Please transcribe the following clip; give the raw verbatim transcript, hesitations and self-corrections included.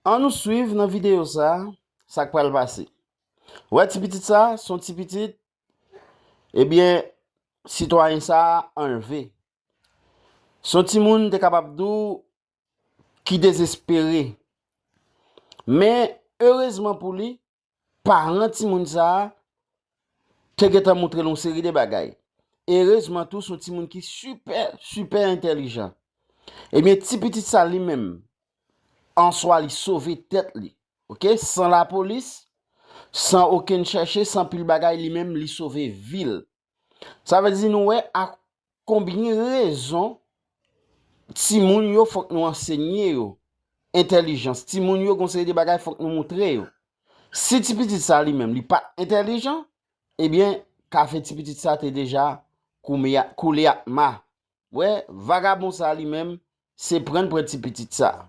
An nou swiv nan videyo sa, sa k pral pase. Wè ti pitit sa, se yon ti pitit, ebyen, sitwayen sa anlve. Se yon timoun te kapab di w ki dezespere. Men, erezman pou li, paran timoun sa a te gentan montre l yon seri de bagay. Erezman tou, se yon timoun ki sipè, sipè entèlijan. Ebyen, ti pitit sa li menm, an swa li sove tèt li. Oke? San lapolis, san okenn chèche, san pil bagay, li menm li sove vi l. Sa vle di nou wè a konbyen rezon timoun yo fòk nou ansenye yo entèlijans. Timoun yo gon seri de bagay fòk nou montre yo. Si ti pitit sa li menm li pa t entèlijan, ebyen, kafe ti pitit sa te deja koule ak ma. Wè, vagabon sa li menm, se pran pran ti pitit sa.